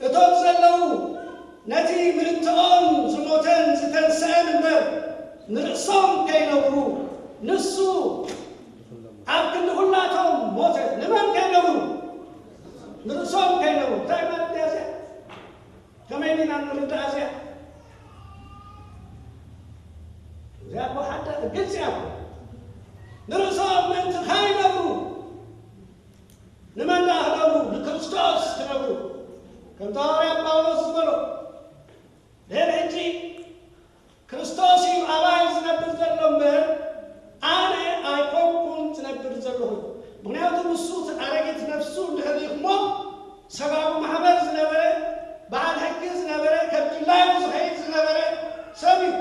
እቶም ዘለዉ ነቲ ምእንትኦም ዝሞተን ዝተንስአን እምበር ንርእሶም ከይነብሩ ንሱ ኣብ ክንዲ ኩላቶም ሞተ። ንመን ከይነብሩ? ንርእሶም ከይነብሩ። እንታይ ማለት እያ እዚኣ? ከመይ ዲና ንርዳእ እዚኣ? እዚኣ እኮ ሓደ ግልፂ እያ እኮ። ንርእሶም ምእንቲ ከይነብሩ ንመን ደኣ ክነብሩ? ንክርስቶስ ክነብሩ። ከምቲ ሃዋርያ ጳውሎስ ዝበሎ፣ ድሕሪ ሕጂ ክርስቶስ እዩ ኣባይ ዝነብር ዘሎ እምበር፣ ኣነ ኣይኮንኩን ዝነብር ዘለኹ። ምኽንያቱ ንሱ እቲ ኣረጊት ነፍሱ እንድሕር ኢኹሞ፣ ሰብኣዊ ማሕበር ዝነበረ፣ በዓል ሕጊ ዝነበረ፣ ከም ድላዩ ዝኸይድ ዝነበረ ሰብ እዩ።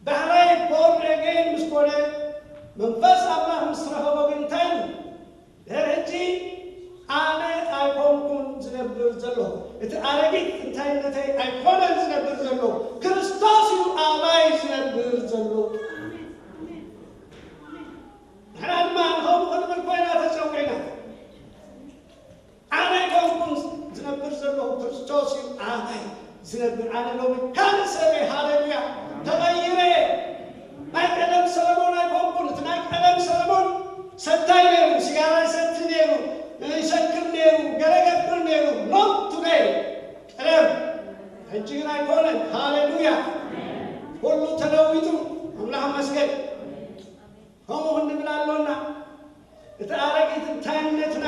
ዳሕራይ ቦርን ኤጌን ምስ ኮነ፣ መንፈስ ኣምላኽ ምስ ረኸቦ ግን እንታይ ኢሉ? ድሕሪ ሕጂ ኣነ ኣይኮንኩን ዝነብር ዘለኹ፣ እቲ ኣረጊት እንታይነተይ ኣይኮነን ዝነብር ዘለኹ፣ ክርስቶስ እዩ ኣባይ ዝነብር ዘሎ። ንሕና ድማ ንኸምኡ ክንብል ኮይና ተጸዊዕና። ኣነ ኣይኮንኩን ዝነብር ዘለኹ፣ ክርስቶስ እዩ ኣባይ ዝነብር። ኣነ ሎሚ ካልእ ሰብ እየ። ሃሌሉያ። ተቐይረ እየ። ናይ ቀደም ሰለሞን ኣይኮንኩን። እቲ ናይ ቀደም ሰለሞን ሰታይ ነይሩ፣ ሲጋራ ይሰቲ ነይሩ፣ ይሰክር ነይሩ፣ ገለ ይገብር ነይሩ። Not today። ቀደም። ሕጂ ግን ኣይኮነን። ሃሌሉያ። ኩሉ ተለዊጡ። ኣምላኽ ይመስገን። ከምኡ ክንብል ኣሎና። እቲ ኣረጊት እንታይነትና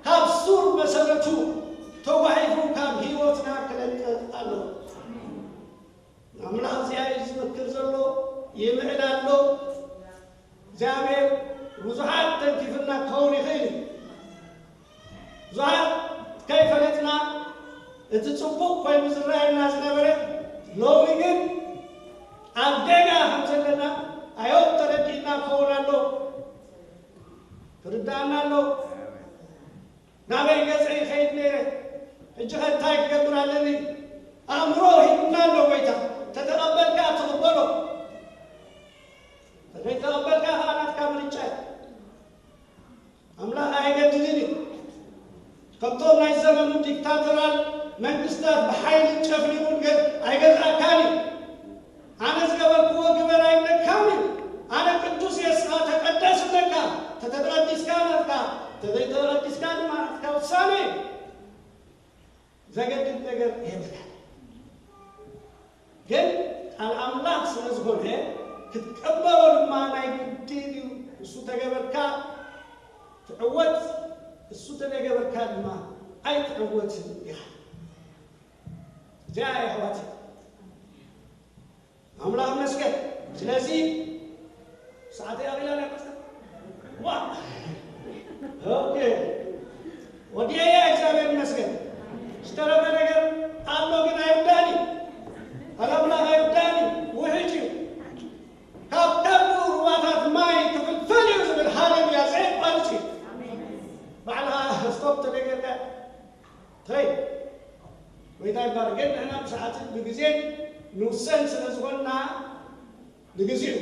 ካብ ሱር መሰረቱ ተጓሒፉ ካብ ህይወትና ክለቅቕ ኣለዎ። ኣምላኽ እዚኣ እዩ ዝመክር ዘሎ፣ ይምዕድ ኣሎ። እግዚኣብሔር ብዙሓት ተንኪፍና ክኸውን ይኽእል እዩ። ብዙሓት ከይፈለጥና እቲ ጽቡቕ ኮይኑ ዝረኣየና ዝነበረ፣ ሎሚ ግን ኣብ ጌጋ ከም ዘለና ኣዮብ ተረዲእና ክኸውን ኣሎ። ክርዳእና ኣሎ። ናበይ ገጸ ይኸይድ ነይረ? ሕጂ ኸ እንታይ ክገብር ኣለኒ? ኣእምሮ ሂቡና ኣሎ ጎይታ። ተተቐበልካ ትቕበሎ። ተዘይተቐበልካ ኸዓ ናትካ ምርጫ እዩ። ኣምላኽ ኣየገድድን እዩ። ከምቶም ናይ ዘመኑ ዲክታቶራል መንግስታት ብሓይሊ ጨፍሊቑ ገ-፣ ኣይገዝኣካን እዩ። ኣነ ዝገበርክዎ ግበር ኣይብለካን እዩ። ኣነ ቅዱስ እየ፣ ንስኻ ተቀደስ እብለካ። ተተቀዲስካ ናትካ፣ ተዘይተቀዲስካ ድማ ናትካ ውሳነ እዩ። ዘገድድ ነገር የብልካን። ግን ቃል ኣምላኽ ስለ ዝኾነ ክትቀበሎ ድማ ናይ ግድን እዩ። እሱ ተገበርካ ትዕወት፣ እሱ ተዘይገበርካ ድማ ኣይትዕወትን ኢኻ። እዚኣ እያ ኣሕዋት። ኣምላኽ ይመስገን። ስለዚ ሰዓተይ ኣኺላ ድያ ፓስተር? ዋ! ኦኬ። ወዲኤያ፣ እግዚኣብሔር ይመስገን። ዝተረፈ ነገር ኣሎ ግን ኣይርዳእን እዩ። ቃል ኣምላኽ ኣይርዳእን እዩ። ውሕጅ እዩ። ካብ ከብዱ ሩባታት ማይ ክፍልፍል እዩ ዝብል ሃሌሉያ ዘየቋርጽ እዩ። ባዕልኻ ስቶፕ ተደገርካ ተይ። ጎይታ ይባረክ። ግን ንሕና ብሰዓትን ብግዜን ንውሰን ስለ ዝኾንና ንግዜኡ